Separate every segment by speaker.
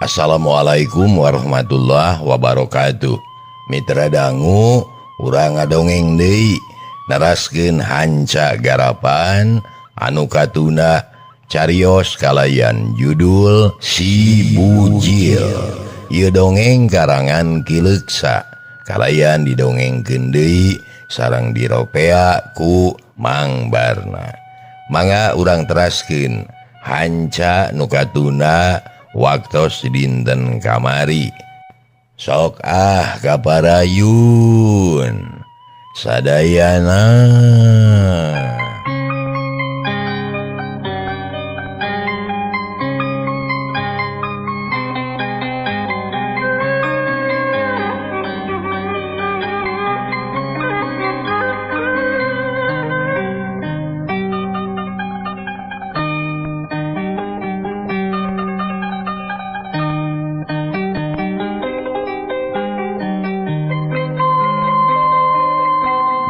Speaker 1: Assalamualaikum warahmatullahi wabarakatuh. Mitra dangu urang ngadongeng deui naraskeun hanca garapan anu katuna carios kalayan judul Si Bujil. Ieu dongeng karangan Ki Leuksa kalayan didongengkeun deui sareng diropea ku Mang Barna. Mangga urang teraskeun hanca nu katuna waktos dinten kamari. Sok ah kaparayun sadayana.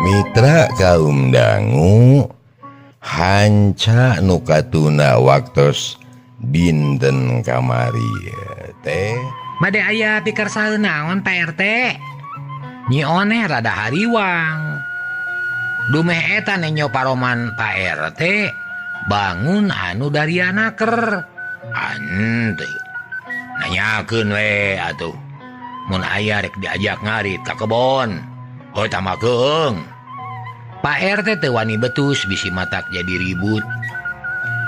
Speaker 1: Mitra kaum dangu hanca nu katuna waktos dinten kamari teh
Speaker 2: bade aya pikersa naon Pak RT. Nyi Oneh rada hariwang. Dumeh eta nenyo paroman Pak RT bangun anu darianaker. Ante nanyakeun we atuh mun aya rek diajak ngarit ka kebon. Oh tambah keung. Pak RT teu wani betus bisi matak jadi ribut.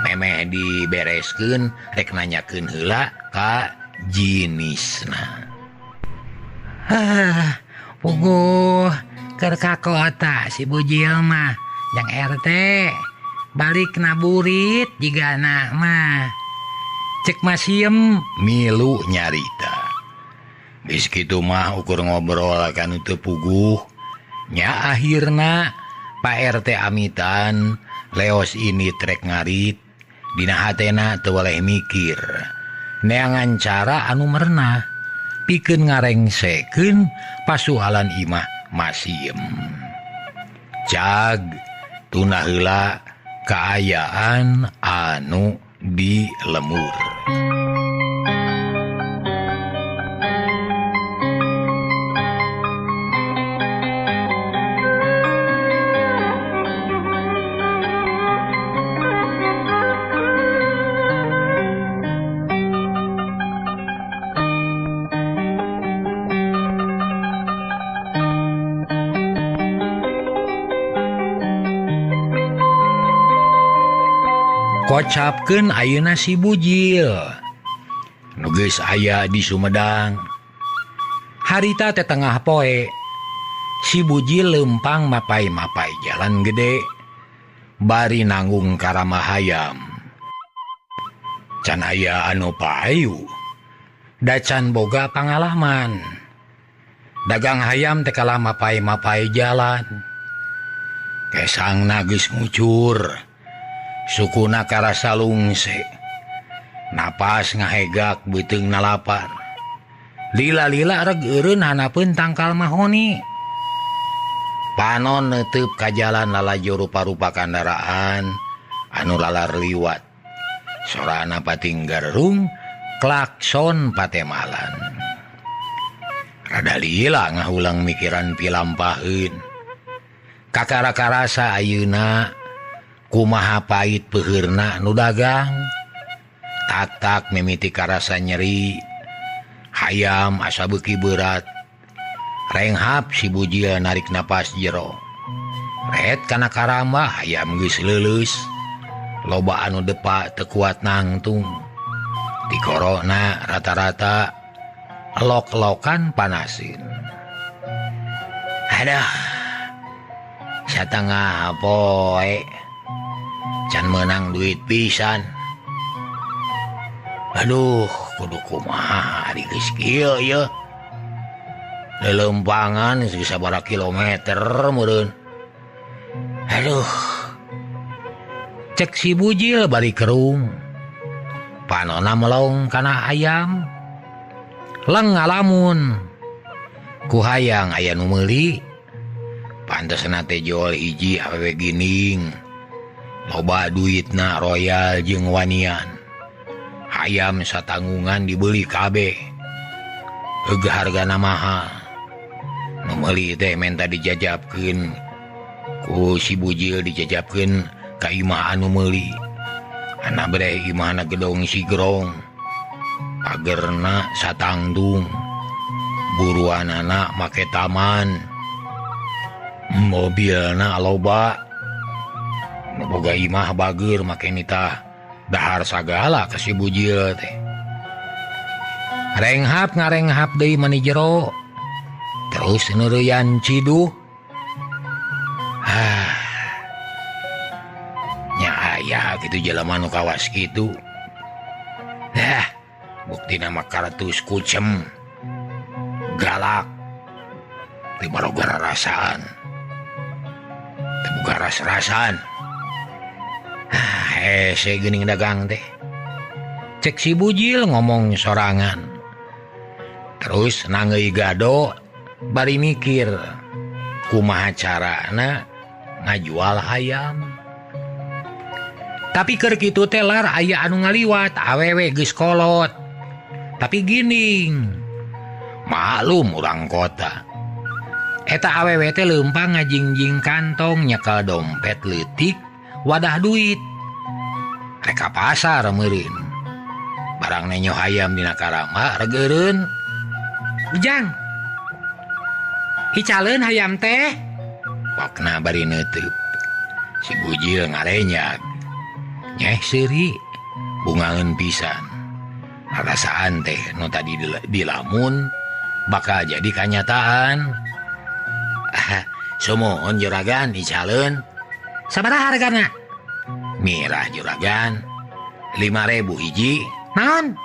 Speaker 2: Memeh dibereskeun rek nanyakeun heula ka jinisna. Hah, puguh keur ka kota si Bujil mah jang RT balik na burit jigana mah. Cek masiem
Speaker 1: milu nyarita. Geus kitu mah ukur ngobrol kan teu puguh.
Speaker 2: Nya akhirna Pak RT amitan leos ini trek ngarit dina hatena teu waleh mikir neangan cara anu merenah pikeun ngarengsekeun pasualan imah masiem.
Speaker 1: Cag tuna heula kaayaan anu di lemur.
Speaker 2: Kocapkeun ayeuna si Bujil nu geus aya di Sumedang. Harita teh tengah poe si Bujil leumpang mapai-mapai jalan gede bari nanggung karama hayam. Can aya anu payu da can boga pangalaman. Dagang hayam teh kalah mapai-mapai jalan. Kesangna geus ngucur. Sukuna karasa lungse. Napas ngahegak beuteung nalapar. Lila-lila reg eureun hanapeun tangkal mahoni. Panon neuteub ka jalan lalajo rupa-rupa kandaraan anu lalar liwat. Sorana pating garerung klakson patemalan. Rada lila ngahulang mikiran pilampaheun. Kakara karasa ayeuna kumaha pait peuheurna nu dagang. Tak-tak mimiti karasa nyeri. Hayam asa beuki berat. Renghap si Bujil narik napas jero. Ret kana karamba hayam geus leuleus. Loba anu depa teu kuat nangtung. Dikorona rata-rata lok-lokan panasin. Aduh, satengah poe can menang duit pisan. Aduh, kudu kumaha ari geus kieu ye. Lelempangan geus sabaraha kilometer meureun. Aduh. Cek si Bujil bari kerung. Panona melong kana ayam. Leng ngalamun. Ku hayang aya nu meuli. Pantesna teh jol hiji awewe gining. Loba duitna royal jeung wanian.
Speaker 1: Hayam satanggungan dibeli kabeh. Eueuh hargana mahal. Nu meuli teh menta dijajabkeun ku si Bujil, dijajabkeun ka imah anu meuli. Ana bere imahna gedong sigrong. Pagerna satangtung. Buruanana make taman. Mobilna loba. Nu boga imah bageur make nitah dahar sagala ka si Bujil teh. Renghap ngarenghap deui mani jero. Terus neureuyan ciduh. Ah. Nya aya kitu jelema nu kawas kitu. Dah, buktina mah karatus kucem. Galak. Teu baroga rarasaan. Teu boga ras-rasan. Ah, hese geuning dagang teh. Cek si Bujil ngomong sorangan. Terus nangeui gado bari mikir kumaha carana ngajual hayam. Tapi keur kitu teh lar aya anu ngaliwat awewe geus kolot. Tapi gining, maklum urang kota. Eta awewe teh leumpang ngajingjing kantong nyekel dompet leutik wadah duit. Rek ka pasar meureun. Barang nenyo hayam dina karama regeureun. Ujang, hicaleun hayam teh. Wakna bari neuteub. Si Bujil ngarenyag. Nyeh seuri bungaeun pisan. Rasaan teh nu tadi dilamun bakal jadi kanyataan. Ah, sumuhun juragan hicaleun. Sabaraha hargana? Mirah juragan. 5.000 hiji. Naon?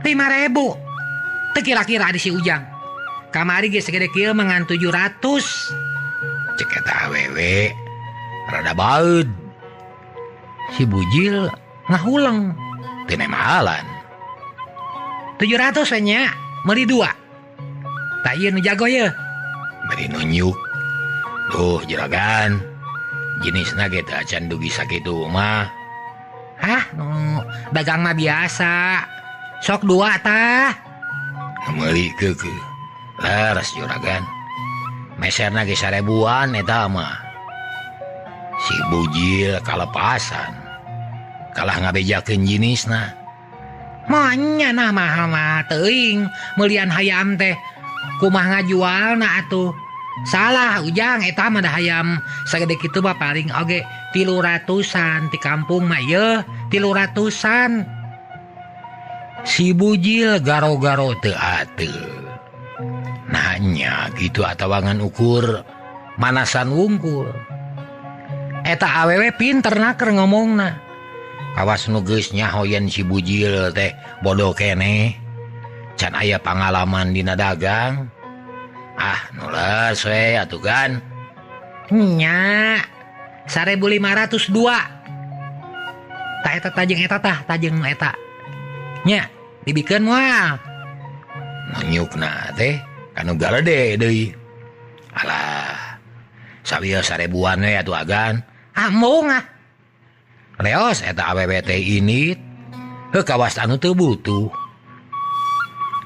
Speaker 1: 5.000. Teu kira-kira di si Ujang. Kamari geus segede kieu mangan 700. Cek eta awewe rada baeud. Si Bujil ngahuleng teu nemahalan. 700 we nya, meuli 2. Tah ieu nu jago ye. Bari nunjuk. Duh juragan, jenisna ge teu acan dugi sakitu mah. Hah, nu dagang mah biasa. Sok 2 tah. Meuli keukeuh. Leres juragan. Meserna ge 1.000-an eta mah. Si Bujil kalepasan. Kalah ngabejakeun jenisna. Monya nah mahal mah teuing meulian hayam teh. Kumaha ngajualna atuh? Salah Ujang, eta mah da hayam sagede kitu mah paling oge 300-an di kampung mah yeuh 300-an. Si Bujil garo-garo teu ateu. Nanya gitu atawa ngan ukur manasan wungkul. Eta awewe pinter naker ngomongna. Kawas nu geus nyaho yen si Bujil teh bodoh keneh. Can aya pangalaman dina dagang. Ah, nules we atuh kan. Nya 1.502. Tah eta tajeng eta tah, tajeng eta. Nya, dibikeun moal. Nunjukna teh kanu galede deui. Alah. Sawieu 1.000-an we atuh agan. Ah, embung ah. Leos eta awewe teh init. Heuh kawas anu teu butuh.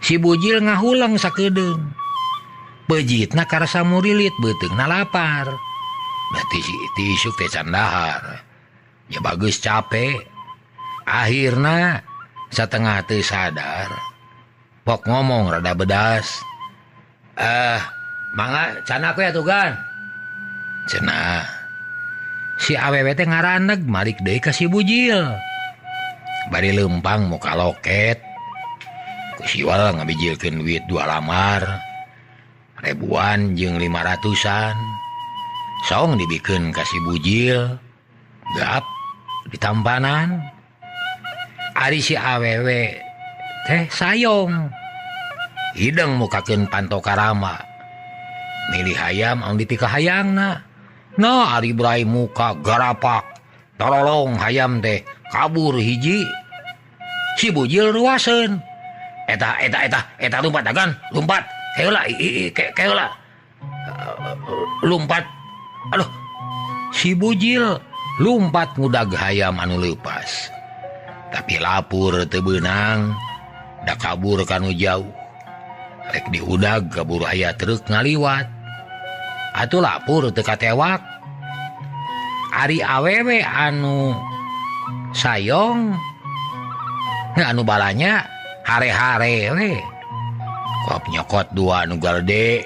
Speaker 1: Si Bujil ngahuleng sakedeung. Pejitna karasa murilit beuteungna lapar. Berarti si isuk teh can dahar. Ya bagus capek. Akhirna satengah teu sadar. Pok ngomong rada bedas. Mangga can aku ya tugan. Cenah. Si awewe teh ngaraneg malik deui ka si Bujil. Bari leumpang muka loket. Ku siwal ngabijilkeun duit 2 lamar. Ribuan jeung 500-an. Song dibikeun ka si Bujil. Gap ditampanan. Ari si awewe teh sayong. Hideng mukakeun panto karama. Milih hayam anu dipikahayangna. Nah, ari Ibrahim muka garapak. Torolong hayam teh kabur hiji. Si Bujil ruaseun. Eta eta eta eta lumpat agan, lumpat. Heula keheula. Lumpat. Aduh. Si Bujil lumpat ngudag hayam anu leupas. Tapi lapur teu beunang da kabur kanu jauh. Rek diudag kabur aya truk ngaliwat. Atuh lapur teu katewak. Ari awewe anu sayong anu balanya hare-hare we. Kop nyokot dua anu garde.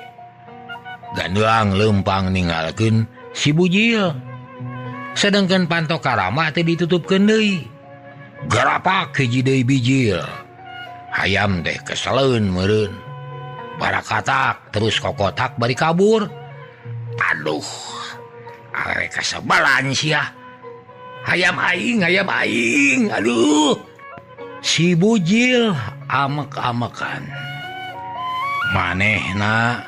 Speaker 1: Ganduang lempang ninggalkeun si Bujil. Sedangkan panto karama teh ditutupkeun deui. Garapak hiji deui bijil. Hayam teh keseleun meureun. Barakatak terus kokotak bari kabur. Aduh, awewe kasebalan sia. Hayam aing, aduh. Si Bujil amek-amekan. Manehna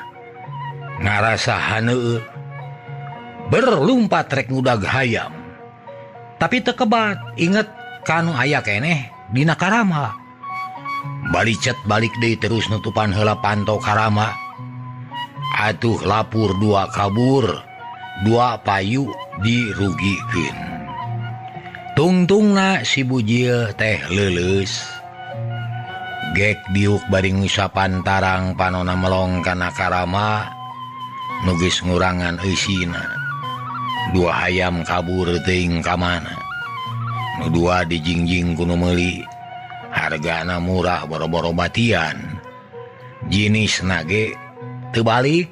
Speaker 1: ngarasa haneueur. Berlumpat rek ngudag hayam. Tapi teu kebat, inget kanu aya keneh dina karama. Balicet balik deui terus nutupan heula panto karama. Atuh lapur dua kabur, dua payu dirugikeun. Tungtungna si Bujil teh leuleus. Gek diuk bari ngusapan tarang panona melong kana karama nu geus ngurangan eusina. Dua hayam kabur teuing ka mana. Nu dua dijingjing ku nu meuli. Hargana murah boro-boro batian. Jinis nage teu balik.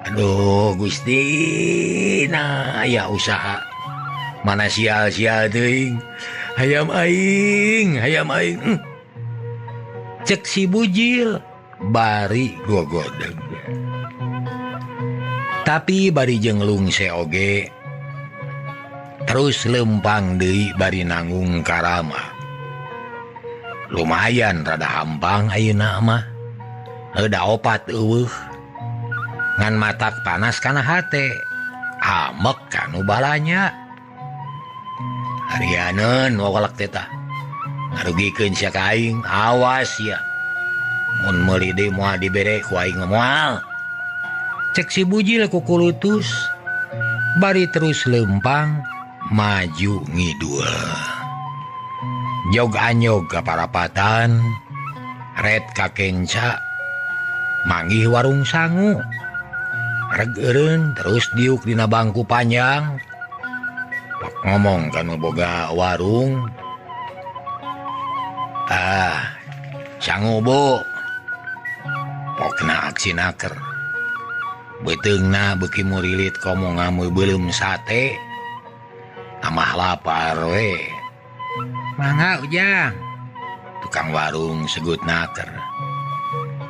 Speaker 1: Aduh Gusti, nah ya usaha. Mana sial-sial teuing. Hayam aing, hayam aing. Cek si Bujil bari gogodeg. Tapi bari jeung lungse oge terus lempang deui bari nanggung karama. Lumayan rada hampang ayeuna mah. Heuda opat eueuh. Ngan matak panas kana hate. Amek kanu balanya. Harianeun wawalak teh tah. Ngarugikeun sia ka aing, awas sia. Mun meuli deui moal dibere ku aing moal. Cek si Bujil kukulutus bari terus lempang maju ngidul. Jog anyog ka parapatan, ret ka kenca, manggih warung sangu. Reg eureun terus diuk dina bangku panjang. Pak ngomong kanu boga warung. Ah, sangu bu. Pokna aksi naker. Beuteungna beuki murilit komo ngamu beuleum sate. Amah lapar we.
Speaker 2: Mangga Ujang.
Speaker 1: Tukang warung segut naker.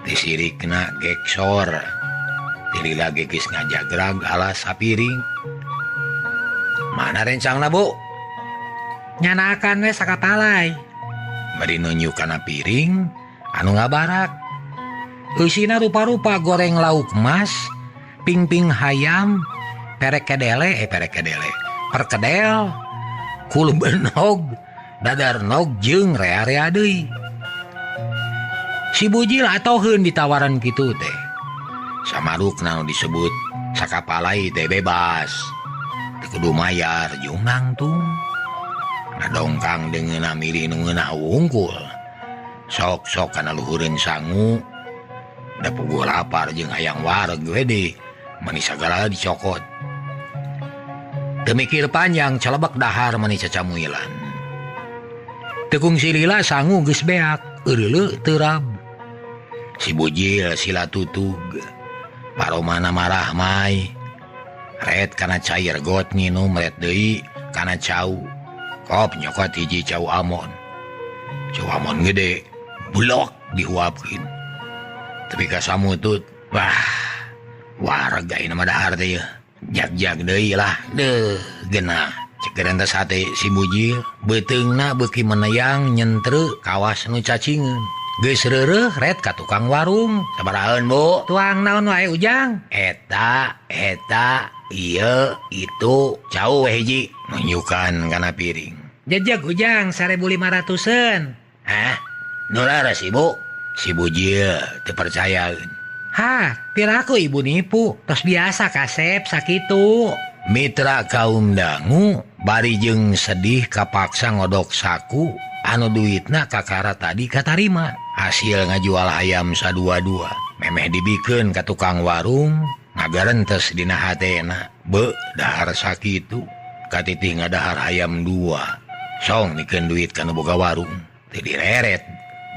Speaker 1: Disirikna geksor. Tilila geus ngajagrag alas sapiring. Mana rencangna bu?
Speaker 2: Nyanakan we sakapalai.
Speaker 1: Bari nunjuk kana piring anu ngabarak. Eusina rupa-rupa goreng lauk mas, ping-ping hayam, perek kedele, perkedel, kulbenog, dadar nog jeung rea-rea deui. Si Bujil atoheun ditawaran kitu teh. Samarukna nu disebut sakapalai teh bebas. Teu kudu mayar jeung nangtung. Ngadongkang deungeunna milih nu ngeunah wungkul. Sok-sok kana luhureun sangu. Da puguh lapar jeung hayang wareg we deui. Mani sagala dicokot. Teu mikir panjang celebek dahar mani cacamuilan. Teu kungsi lila sangu geus beak, eureuleuh teu rab. Si Bujil sila tutug. Paromana marah mai. Ret kana cair got nginum ret deui kana cau. Kop nyokot hiji cau amon. Cau amon gede, blok dihuapkeun. Tapi kasamutut, wah, wareg ayeuna mah dahar teh yeuh. Jag-jag deui lah, deuh genah. Cek teh sate si Bujil, beuteungna beuki meneyang nyentreu kawas nu cacingeun. Geus reureuh ret ka tukang warung. Sabaraheun bu?
Speaker 2: Tuang naon wae Ujang?
Speaker 1: Eta, ieu, itu, cau we hiji. Nunjukan kana piring.
Speaker 2: Jejeg Ujang 1.500-eun.
Speaker 1: Hah? Nu laras ibu? Si Bujil teu percayaeun.
Speaker 2: Hah, piraku ibu nipu. Tos biasa kasep sakitu.
Speaker 1: Mitra kaum dangu Bari jeung sedih kapaksa ngodok saku anu duitna kakara tadi katarima. Hasil ngajual hayam sadua-dua. Memeh dibikeun ka tukang warung ngagarentes dina hatena. Be dahar sakitu katitih ngadahar hayam dua. Song mikeun duit kana boga warung. Teu direret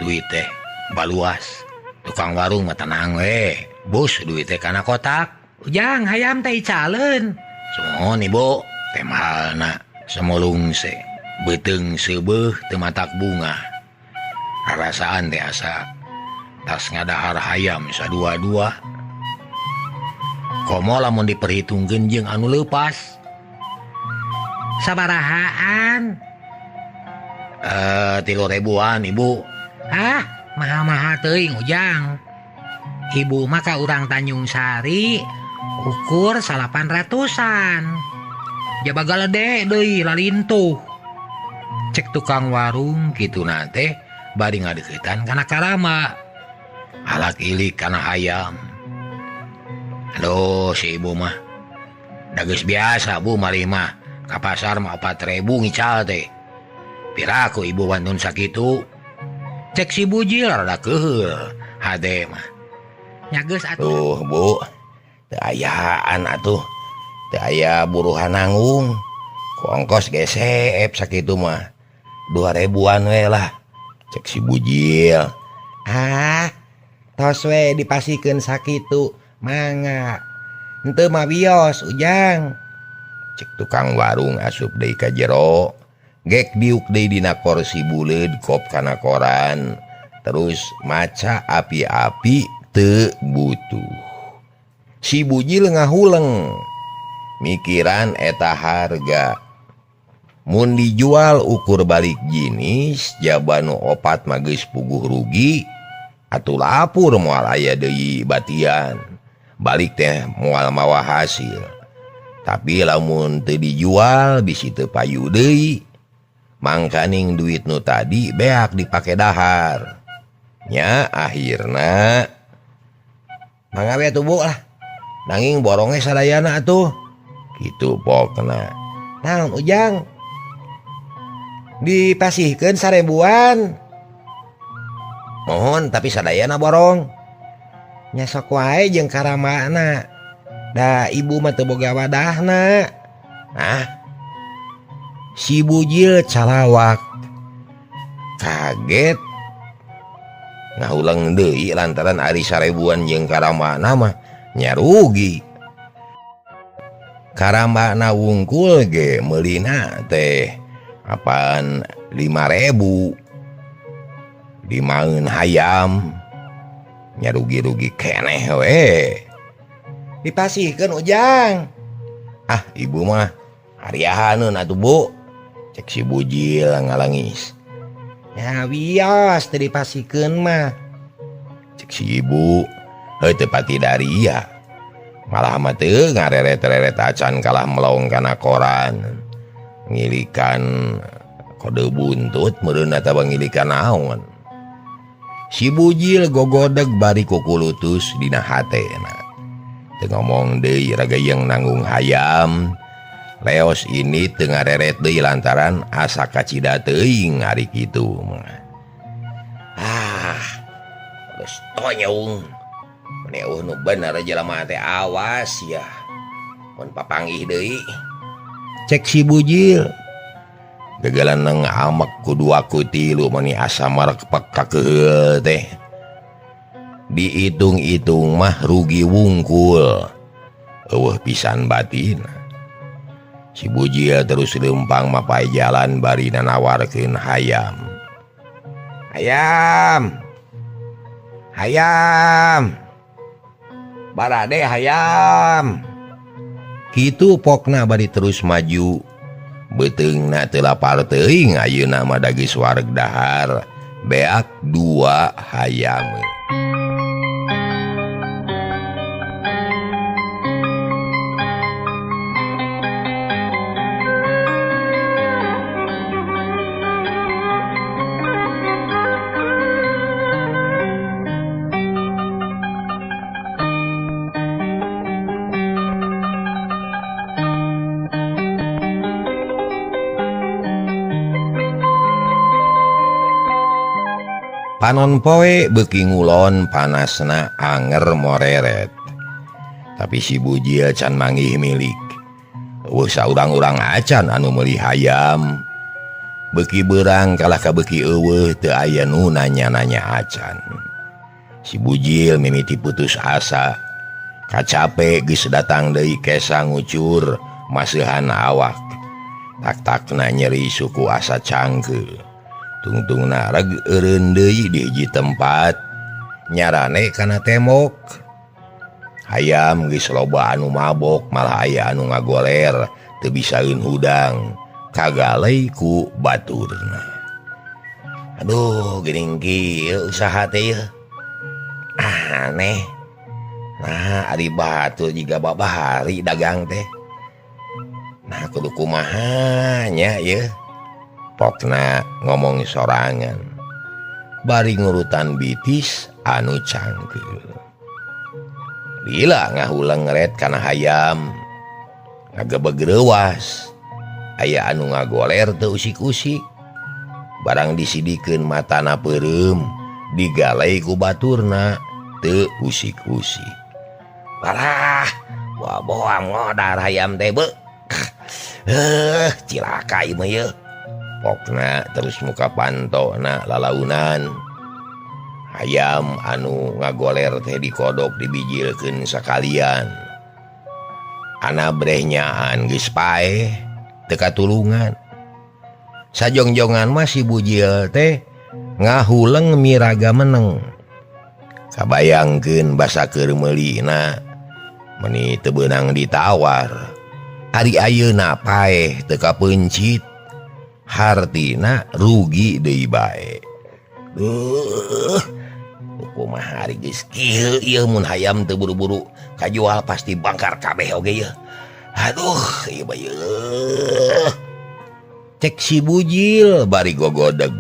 Speaker 1: duit teh baluas. Tukang warung mah tenang we. Bus duit teh kana kotak. Ujang hayam teh icaleun. Sumuhun ibu. Teh mahalna semulung se. Beuteung seubeuh teu matak bunga. Rarasaan teh asa tas ngadahar hayam sadua-dua. Komo lamun diperhitungkeun jeung anu leupas. Sabarahaan? 3.000-an ibu. Ah, mahal-mahal teuing Ujang. Ibu mah ka urang Tanjung Sari ukur 800-an. Jaba galede deui lalintuh. Cek tukang warung kituna teh bari ngadeuketan kana karama. Alak ilik kana hayam. Aduh si ibu mah. Da geus biasa bu malih mah ka pasar mah 4.000 ngical teh. Piraku ibu wantun sakitu. Cek si Bujil rada keuheul hade mah. Nya geus atuh.
Speaker 3: Tuh bu, teu ayaan atuh. Teu aya buruhan nanggung. Ku ongkos geseep sakitu mah. 2.000-an we lah. Cek si Bujil.
Speaker 2: Ah, tos we dipasikeun sakitu. Mangga. Henteu mah bios Ujang.
Speaker 3: Cek tukang warung asup deui ka jero. Gek diuk deui dina korsi buleud kop kana koran. Terus maca api-api teu butuh. Si Bujil ngahuleng. Mikiran eta harga. Mun dijual ukur balik jinis jaba nu opat mah geus puguh rugi. Atuh lapur moal aya deui batian. Balik teh moal mawa hasil. Tapi lamun teu dijual bisi teu payu deui. Mangkaning duit nu tadi beak dipake dahar. Nya akhirna
Speaker 2: mangga we atuh bu lah. Nanging borongnya sadayana atuh.
Speaker 3: Kitu pokna.
Speaker 2: Naon Ujang? Dipasihkeun 1.000-an.
Speaker 3: Mohon tapi sadayana borong.
Speaker 2: Nya sok wae jeung karamana. Da ibu mah teu boga wadahna.
Speaker 3: Ah. Si Bujil calawak. Kaget. Ngahuleng deui lantaran ari 1.000-an jeung karamana mah nya rugi. Karamana wungkul ge meulina teh apaan 5.000. Dimaeun hayam. Nya rugi-rugi keneh we.
Speaker 2: Dipasihkeun Ujang.
Speaker 3: Ah ibu mah hariahaneun atuh bu. Cek si Bujil ngalangis.
Speaker 2: Ya wios teu dipasihkeun mah.
Speaker 3: Cek si ibu heuh teu pati daria. Malah mah teu ngareret-reret acan kalah melong kana koran. Ngilikan kode buntut meureun atawa ngilikan naon. Si Bujil gogodeg bari kukulutus dina hatena. Teu ngomong deui ragayeng nanggung hayam. Leos ini teu ngareret deui lantaran asa kacida teuing ari kitu mah. Ah, geus tonyong. Meni eueuh nu bener jelema teh awas ya. Mun papanggih deui. Cek si Bujil. Gagalan nang amek ku dua ku tilu meni asa marekpek ka keuheul teh. Diitung-itung mah rugi wungkul. Eueuh pisan batin. Si Bujil terus leumpang mapai jalan bari nanawarkeun hayam. Hayam. Hayam. Barade hayam. Kitu pokna bari terus maju. Beuteungna teu lapar teuing ayeuna mah da geus wareg dahar. Beak dua hayam. Panon poe beuki ngulon panasna anger moreret. Tapi si Bujil can manggih milik. Eueuh saurang-urang acan anu meuli hayam. Beuki beurang kalah ka beuki eueuh teu aya nu nanya-nanya acan. Si Bujil mimiti putus asa. Kacape geus datang deui kesa ngucur maseuhan awak. Tak-takna nyeri suku asa cangkeul. Tungtungna reg eureun deui di hiji tempat nyarane kana tembok. Hayam geus loba anu mabok malah aya anu ngagoler teu bisaeun hudang kagalei ku baturna. Aduh geuning kieu usaha teh yeuh. Aneh. Nah ari batur jiga babahari dagang teh. Nah kudu kumaha nya yeuh. Pokna ngomong sorangan bari ngurutan bitis anu cangkeul. Lila ngahuleng ngeret kana hayam ngagebeg reuwas. Aya anu ngagoler teu usik-usik. Barang disidikeun matana peureum digalei ku baturna teu usik-usik. Parah, boang ngodar hayam teh beuh. Cilaka ieu mah yeuh. Pokna terus muka pantona lalaunan. Hayam anu ngagoler teh dikodok dibijilkeun sakalian. Ana brehnyaan geus paeh teu katulungan. Sajongjongan mah si Bujil teh ngahuleng miraga meneng. Kabayangkeun basa keur meulina meuni teu beunang ditawar. Ari ayeuna paeh teu kapeuncit. Hartina rugi deui bae. Duh, kumaha ari geus kieu ieu mun hayam teu buru-buru kajual pasti bangkar kabeh oge ieu. Aduh, ieu bae. Cek si Bujil bari gogodeg.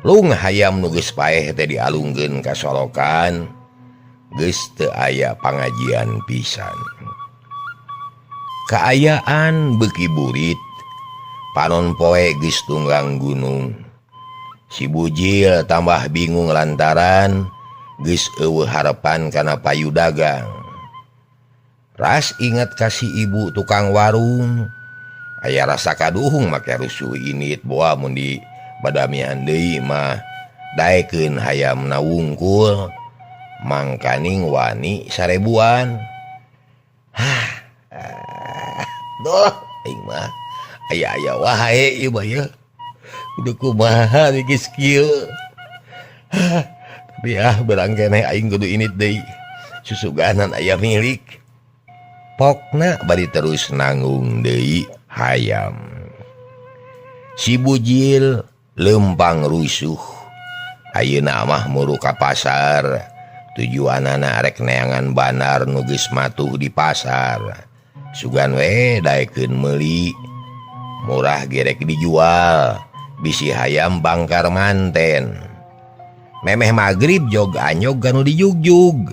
Speaker 3: Lung hayam nu geus paeh teh dialungkeun ka solokan. Geus teu aya pangajian pisan. Kaayaan beuki burit. Panon poe geus tunggang gunung. Si Bujil tambah bingung lantaran geus eueuh harepan kana payu dagang. Ras inget ka si ibu tukang warung. Aya rasa kaduhung make rusuh init boa mun di badamian deui mah daekeun hayamna wungkul mangkaning wani sarebuan. Hah. Duh, aing mah aya-aya wae ieu mah yeuh. Kudu kumaha geus kieu. Tapi ah berang keneh aing kudu init deui. Susuganan aya milik. Pokna bari terus nanggung deui hayam. Si Bujil lempang rusuh. Ayeuna mah muru ka pasar. Tujuanana arek neangan bandar nu geus matuh di pasar. Sugan we daekeun meuli. Murah gerek dijual. Bisi hayam bangkar manten. Memeh magrib jog anyog ganu dijugjug.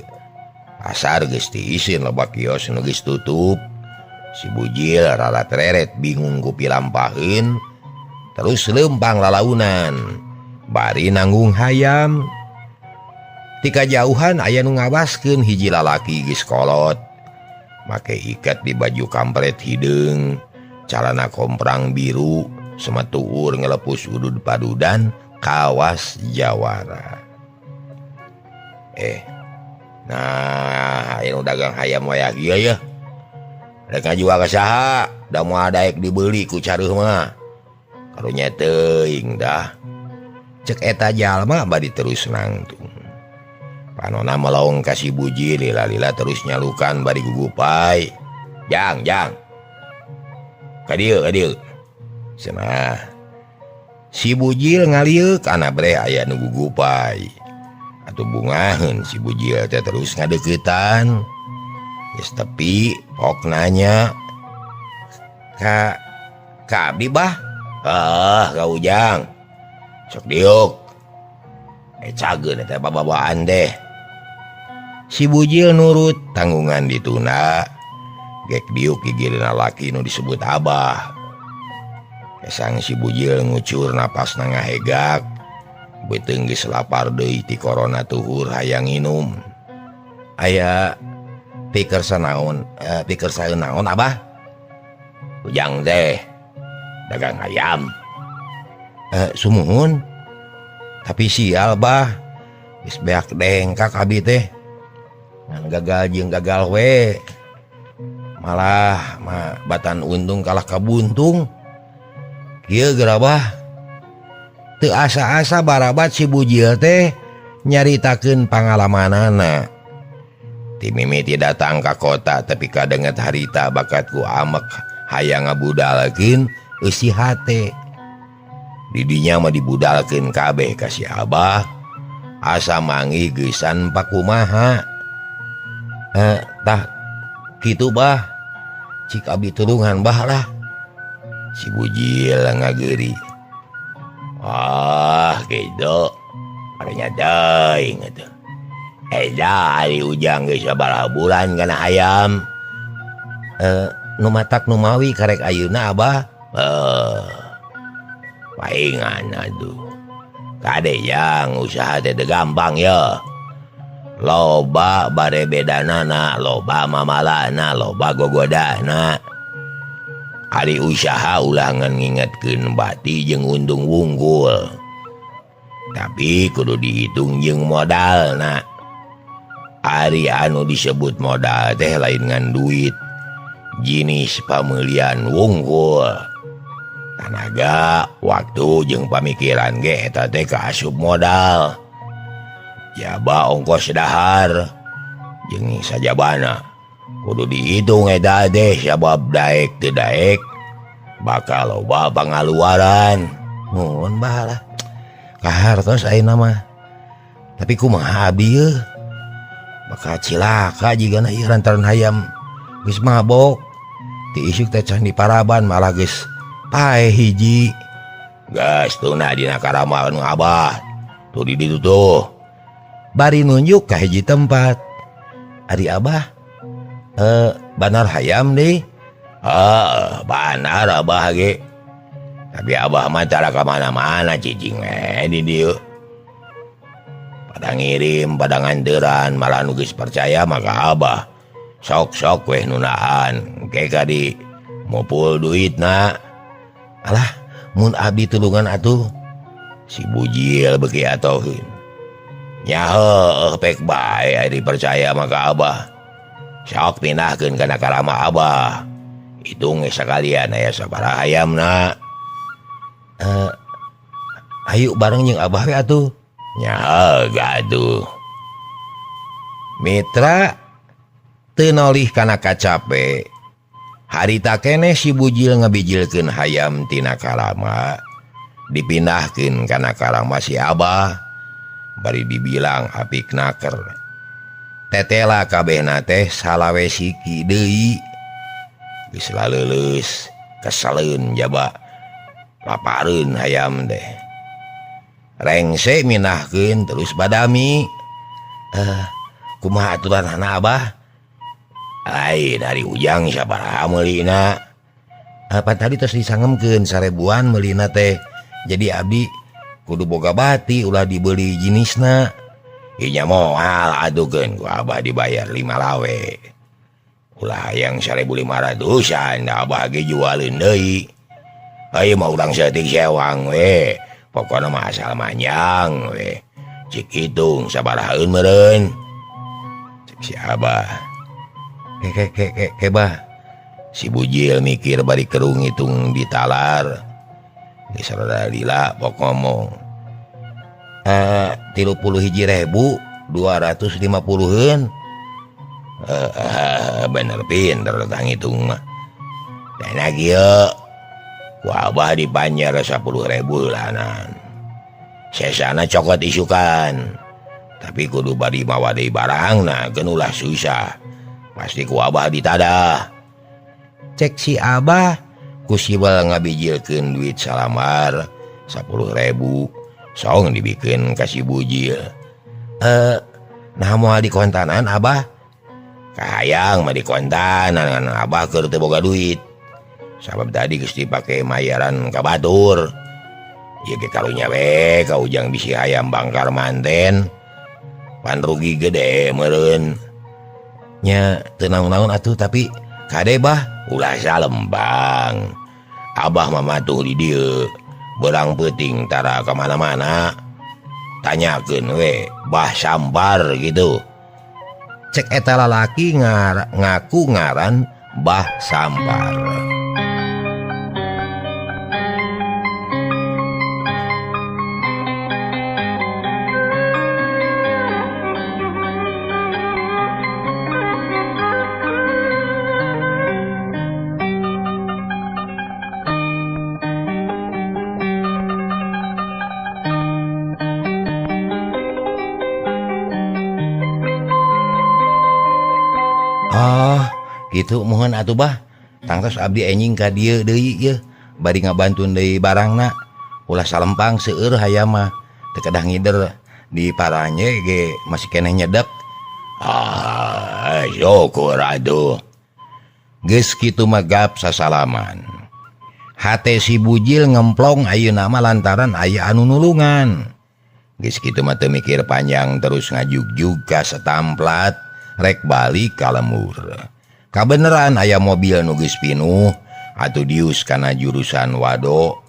Speaker 3: Pasar geus tiisin loba kios nu geus tutup. Si Bujil rarat-reret bingung ku pilampaheun. Terus lempang lalaunan. Bari nanggung hayam. Tika jauhan aya nu ngawaskeun hiji lalaki geus kolot. Make ikat di baju kampret hideung, calana komprang biru, semetuur ngelepus udud padudan kawas jawara. Nah, aya nu dagang hayam wayah ieu yeuh. Rek ngajual ka saha? Da moal daek dibeli ku careuh mah. Karunya teuing dah. Cek eta jalma bari terus nangtung. Panona melong ka si Bujil lila-lila terus nyalukan bari gugupai. Jang, jang. Ka dieu, ka dieu. Cenah. Si Bujil ngalieuk kana breh aya nu gugupai. Atuh bungaheun si Bujil teh terus ngadeuketan. Geus tepi pok nanya. Ka abdi bah? Ah, ka Ujang. Sok diuk. Cageun eta babawaan deh. Si Bujil nurut tanggungan ditunda. Gek diuk gigilna laki nu disebut abah. Kesang si Bujil ngucur napasna ngahegak. Beuteung geus lapar deui ti korona tuhur hayang nginum. Aya pikersa naon, pikersa naon Abah? Ujang teh dagang ayam. Sumuhun. Tapi sial bah, geus beak dengkak abi teh. Ngan gagal jeung gagal we. Malah mah batan untung kalah kabuntung. Kieu gerabah. Teu asa-asa barabat si Bujil teh nyaritakeun pangalamanana. Ti mimiti datang ka kota tapi kadenget harita bakat ku amek hayang ngabudalkeun eusi hate. Didinya mah dibudalkeun kabeh ka si Abah. Asa manggih geusan pakumaha. Tah kitu bah. Cik abi tulungan bah lah. Si Bujil ngageuri. Ah gitu. Arenya deui atuh. Eta ari Ujang geus sabaraha bulan kana ayam. Nu matak nu mawi karek ayeuna Abah. Paingan aduh. Kade yang usaha teh teu gampang ya. Loba bare bedanana, loba mamalana, loba gogodana. Ari usaha ulah ngan ngingetkeun bati jeung untung wungkul. Tapi kudu dihitung jeung modalna. Ari anu disebut modal teh lain ngan duit. Jinis pameulian wungkul. Tanaga, waktu jeung pamikiran ge eta teh kaasup modal. Jaba ongkos dahar jeung sajabana. Kudu dihitung eta teh sabab daek teu daek bakal loba pangaluaran. Nuhun bah lah. Kahartos ayeuna mah. Tapi kumaha abi yeuh? Bakal cilaka jigana ieu lantaran hayam geus mabok. Ti isuk teh can diparaban malah geus paeh hiji. Gas tuna dina karama nu Abah. Tuh di ditu tuh. Bari nunjuk ka hiji tempat. Ari Abah banar hayam deh. Banar Abah ge. Tapi Abah mah tara ka mana-mana cicing we di dieu. Pada ngirim, pada nganteran, malah nu geus percaya maka Abah. Sok-sok weh nunaan, engke ka di mupul duitna. Alah, mun abi tulungan atuh. Si Bujil beuki atoheun. Nya heueuh pek bae ari percaya maka Abah. Sok pindahkeun kana karama Abah. Hitung sakalian aya sabaraha hayamna. Ayo bareng jeung Abah we atuh. Nya gaduh. Mitra teu nolih kana kacape. Harita keneh si Bujil ngabijilkeun hayam tina karama. Dipindahkeun kana karama si Abah. Bari dibilang apik naker. Tetela kabehna teh salawe siki deui. Geus laleuleus keseleun jaba lapareun hayam teh. Rengse minahkeun terus badami. Kumaha aturanana Abah? Ai dari Ujang sabaraha meulina? Apa tadi tos disangemkeun 1000-an meulina teh. Jadi abdi kudu boga bati ulah dibeli jenisna. Inya moal adukeun ku Abah dibayar 5 lawe. Ulah hayang 1500-an Abah ge jualeun deui. Ayo mah urang saeutik sewang we. Pokona mah asal manjang we. Cik hitung sabarahaeun meureun. Cik si Abah. Ke ke ke ke bah. Si Bujil mikir bari kerung hitung ditalar. Geus rada lila pok ngomong. 31.250-eun. Bener pinter tang hitung mah. Dan kieu ku Abah dipanjer 10.000 lanan. Sesana cokot isukan. Tapi kudu bari mawa deui barangna geun ulah susah. Pasti ku Abah ditadah. Cek si Abah ku sibal ngabijilkeun duit salamar 10.000. Song dibikeun ka si Bujil. Nah moal dikontanan Abah? Kahayang mah dikontanan Abah keur teu boga duit. Sabab tadi geus dipake mayaran ka batur. Ieu ge karunya we ka Ujang bisi hayam bangkar manten. Pan rugi gede meureun. Nya teu naon-naon atuh tapi kade bah ulah salembang. Abah mah matuh di dieu. Beurang peuting tara ka mana-mana. Tanyakeun we Bah Sampar gitu. Cek eta lalaki ngaku ngaran Bah Sampar. Gitu mohon atuh bah tangtos abdi enjing ka dieu deui yeuh bari ngabantun deui barangna ulah salempang seueur hayam mah teu kedah ngider di paranye ge masih keneh nyedek. Ah syukur atuh. Geus kitu mah gap sasalaman. Hate si Bujil ngemplong ayeuna mah lantaran aya anu nulungan. Geus kitu mah teu mikir panjang terus ngajugjug ka setamplat rek balik ka lemur. Kabeneran aya mobil nu geus pinuh atuh dius kana jurusan Wado.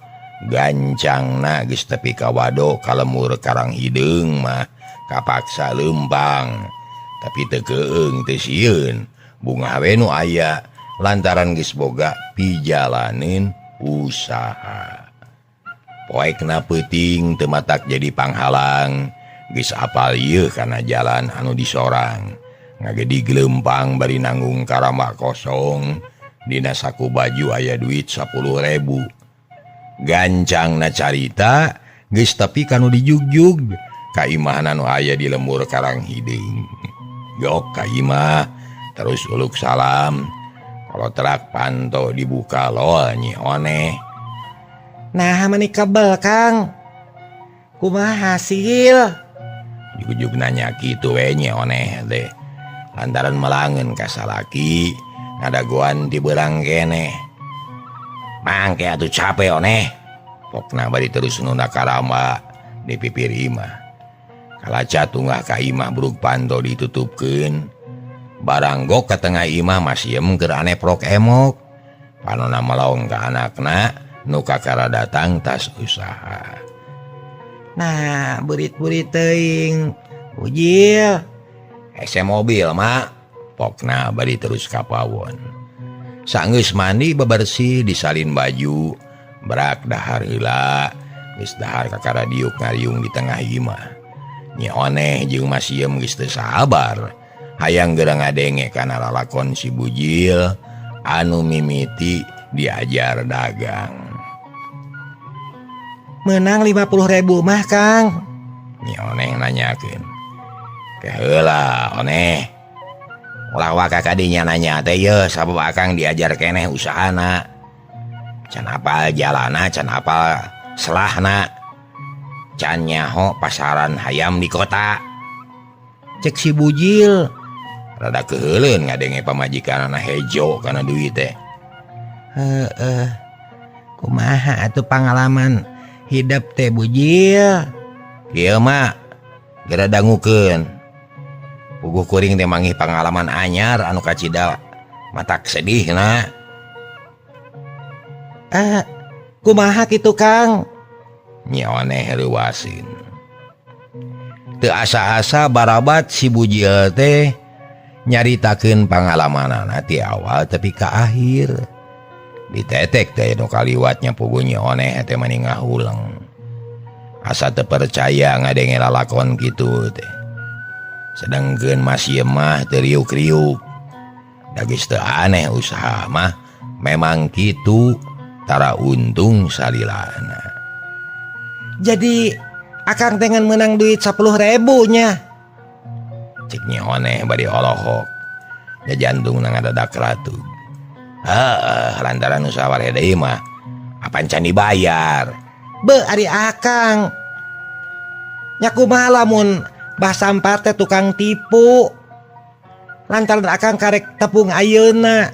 Speaker 3: Gancangna geus tepi ka Wado ka lemur Karang Hideung mah kapaksa leumpang. Tapi teu keung teu sieun bungah we nu aya lantaran geus boga pijalaneun usaha. Poekna peuting teu matak jadi panghalang geus apal ieu kana jalan anu disorang. Ngagedi gelempang bari nanggung karama kosong dina saku baju aya duit 10.000. Gancangna carita geus tepi kanu dijugjug ka imahna nu aya di lembur Karang Hideung. Gok ka imah terus uluk salam. Kalau terak panto dibuka loh Nyi Oneh.
Speaker 2: Nah mani kebel Kang. Kumaha hasil?
Speaker 3: Jugjug nanya kitu we Nyi Oneh teh. Lantaran melangen ka salaki ngadagoan di berang keneh. Mangke atuh capek oneh. Pokna bari terus nunda karama di pipir imah. Kalaca tunggah ka imah bruk panto ditutupkeun. Barang gok ka tengah imah masih em keur aneprok emok. Panona melaong ka anakna nu kakara datang tas usaha.
Speaker 2: Nah burit-burit teuing Bujil.
Speaker 3: Ese mobil mak. Pokna bari terus kapawon. Sanggeus mandi bebersih disalin baju berak dahar heula. Geus dahar kakara diuk ngariung di tengah imah. Nyi Oneh jeung Masiem geus teu sabar hayang geura ngadenge kana lalakon si Bujil anu mimiti diajar dagang.
Speaker 2: Menang 50.000 mah Kang.
Speaker 3: Nyi Oneh nanyakeun. Keheula oneh. Ulah waka kadinya nanya teh yeuh sabab akang diajar keneh usahana. Can apal jalana, can apal selahna. Can nyaho pasaran hayam di kota. Cek si Bujil rada keheuleun ngadenge pamajikanana hejo kana duit teh.
Speaker 2: Heeh. Kumaha atuh pangalaman hidup teh Bujil?
Speaker 3: Ieu mah geura dangukeun. Puguh kuring teh manggih pangalaman anyar anu kacida matak sedihna.
Speaker 2: Kumaha kitu Kang?
Speaker 3: Nyi Oneh reuwaseun. Teu asa-asa barabat si Bujil teh nyaritakeun pangalamanana ti awal tepi ka akhir. Ditetek teh nu kaliwatnya puguh Nyi Oneh teh mani ngahuleng. Asa teu percaya ngadenge lalakon kitu teh. Sedangkeun masih mah teu riuk-riuk. Da geus teu aneh usaha mah memang kitu tara untung salilana.
Speaker 2: Jadi akang dengan menang duit 10.000 nya.
Speaker 3: Cek Nyi Oneh bari olohok. Da jantungna ngadadak ratug. Heeh, lantaran usaha wareh deui mah apan can dibayar.
Speaker 2: Be ari akang. Nya kumaha lamun Bah Sampar teh tukang tipu. Lantaran akang karek tepung ayeuna.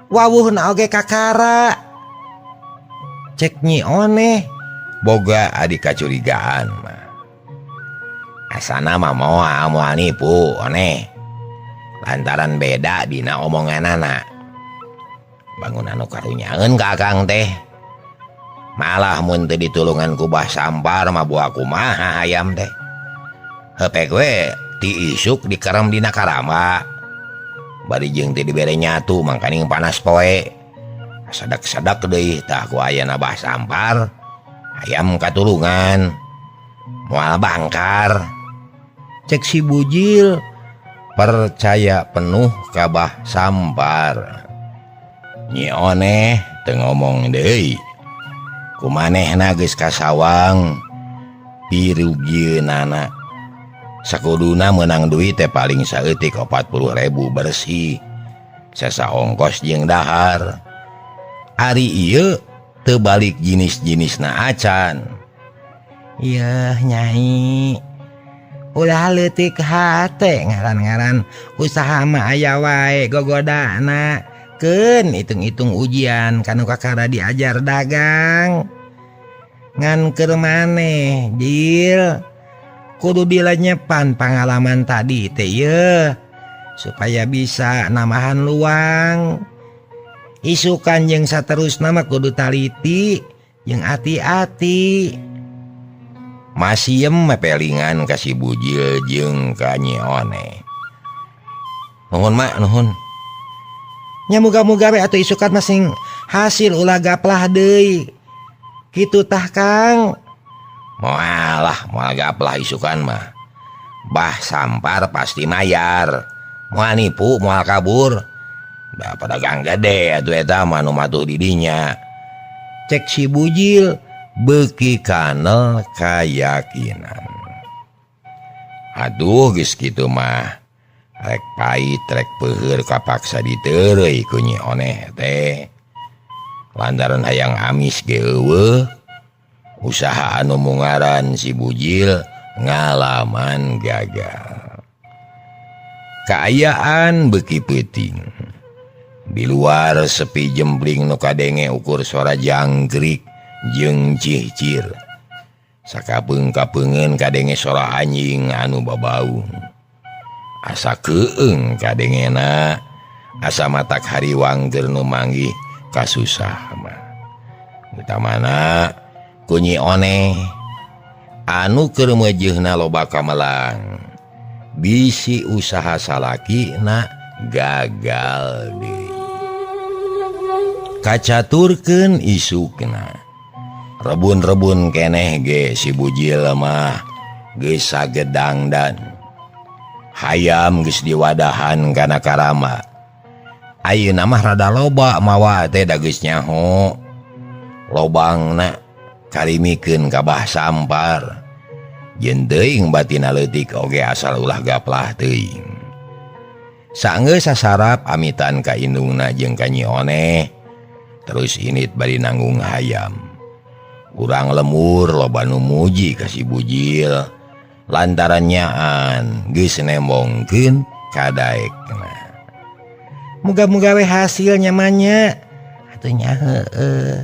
Speaker 2: Wawuhna oge kakara. Cek Nyi Oneh
Speaker 3: Boga adi kacurigaan mah. Asana mah moal moal nipu oneh. Lantaran beda dina omonganana. Bangun anu karunyaeun ka akang teh. Malah mun teu ditulungan ku Bah Sampar mah buah kumaha hayam teh. Hepek we ti isuk dikerem dina karama. Bari jeung teu dibere nyatu mangkaning panas poe. Sadak-sadak deui tah ku ayana Bah Sampar. Hayam katulungan. Moal bangkar. Cek si Bujil percaya penuh ka Bah Sampar. Nyi Oneh teu ngomong deui. Kumanehna geus kasawang pirugieunana. Sakuduna meunang duit teh paling saeutik 40.000 bersih. Sesa ongkos jeung dahar. Ari ieu teu balik jinis-jinisna acan.
Speaker 2: Yeuh Nyai. Ulah leutik hate ngaran-ngaran usaha mah aya wae gogodana. Keun hitung-hitung ujian kanu kakara diajar dagang. Ngan keur maneh Jil kudu dilenyepan pengalaman tadi teh yeuh supaya bisa namahan luang. Isukan jeung saterusna mah kudu taliti jeung ati-ati.
Speaker 3: Masiem mepelingan ka si Bujil jeung ka Nyi Oneh. Nuhun mak, nuhun.
Speaker 2: Nya muga-muga we atuh isukan mah sing hasil ulah gaplah deui. Kitu tah Kang.
Speaker 3: Moal lah, moal gaplah isukan mah. Bah Sampar pasti mayar. Moal nipu, moal kabur. Da pedagang gede atuh eta mah nu matuh di dinya.
Speaker 2: Cek si Bujil
Speaker 3: beuki kanel kayakinan. Aduh geus kitu mah. Rek pait rek peuheur kapaksa diteureuy ku Nyi Oneh teh. Lantaran hayang amis ge eueuh. Usaha anu mungaran si Bujil ngalaman gagal. Kaayaan beuki peuting. Di luar sepi jembling nu kadenge ukur suara jangkrik jeung cihcir. Sakapeung-kapeungeun kadenge sora anjing anu babaung. Asa keung kadengena, asa matak hariwang keur nu manggih kasusah mah. Utamana ku Nyi Oneh anu keur meujeuhna loba kamelang. Bisi usaha salakina gagal deui. Kacaturkeun isukna. Rebun-rebun keneh ge si Bujil mah geus sagedangdan. Hayam geus diwadahan kana karama. Ayeuna mah rada loba mawa teh da geus nyaho. Lobangna karimikeun ka Bah Sampar. Jeung teuing batina leutik oge asal ulah gaplah teuing. Sanggeus sasarap amitan ka indungna jeung ka Nyi Oneh. Terus init bari nanggung hayam. Urang lemur loba nu muji ka si Bujil. Lantaran nyaan geus nembongkeun kadaekna.
Speaker 2: Muga-muga we hasil nyamannya. Atuh nya heueuh.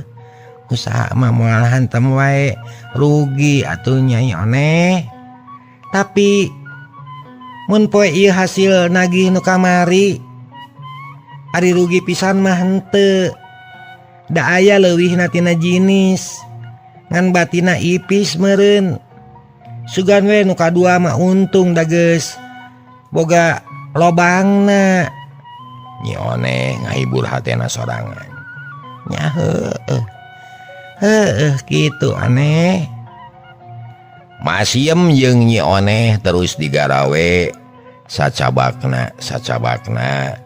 Speaker 2: Usaha mah moal hantem wae rugi atuh Nyai Oneh. Tapi mun poe ieu hasil nagih nu kamari ari rugi pisan mah henteu. Da aya leuwihna tina jinis. Ngan batina ipis meureun. Sugan we nu kadua mah untung da geus boga lobangna.
Speaker 3: Nyi Oneh ngahibur hatena sorangan.
Speaker 2: Nya heueuh. Heueuh kitu aneh.
Speaker 3: Masiem jeung Nyi Oneh terus digarawe sacabakna sacabakna.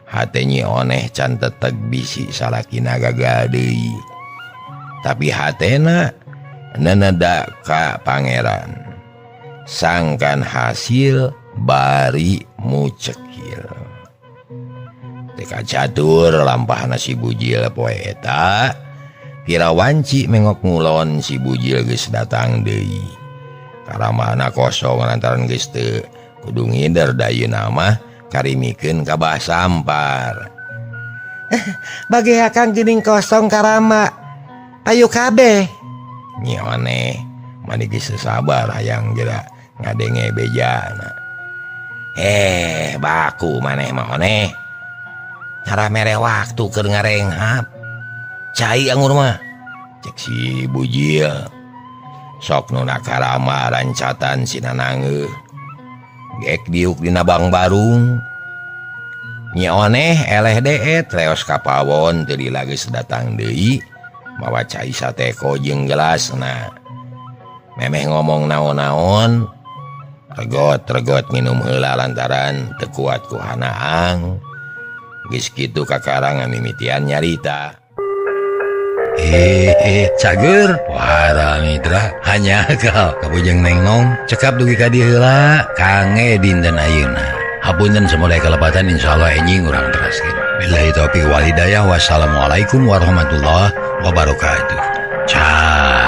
Speaker 3: Hate Nyi Oneh can teteg bisi salakina gagal deui. Tapi hatena neneda ka pangeran. Sangkan hasil bari mucekil. Teu kacatur lampahna si Bujil poe eta. Kira wanci mengok ngulon si Bujil geus datang deui. Karamana kosong lantaran geus teu kudu ngider da ayeuna mah karimikeun ka Bah Sampar.
Speaker 2: Bagi akang geuning kosong karama. Ayo kabeh.
Speaker 3: Nyi Oneh mani geus sabar hayang geura ngadenge bejana. Baku maneh mah Oneh. Cara mere waktu keur ngarenghap. Cai angur mah. Cek si Bujil. Sok nu nakarama rancatan sinanangeuh. Gek diuk dina bang barung. Nyi Oneh eleh deet leos ka pawon teu lila geus datang deui mawa cai sateko jeung gelasna. Memeh ngomong naon-naon, regot-regot nginum heula lantaran teu kuat ku hanaang. Geus kitu kakara ngamimitian nyarita.
Speaker 1: Cager wara mitra hanya kal kabujeng nengnong cekap dugi ka dieu heula kange dinten ayeuna. Hapunten samudaya kalepatan insyaallah enjing urang teraskeun. Billahi taufik wal hidayah. Wassalamualaikum warahmatullahi wabarakatuh. Ciao.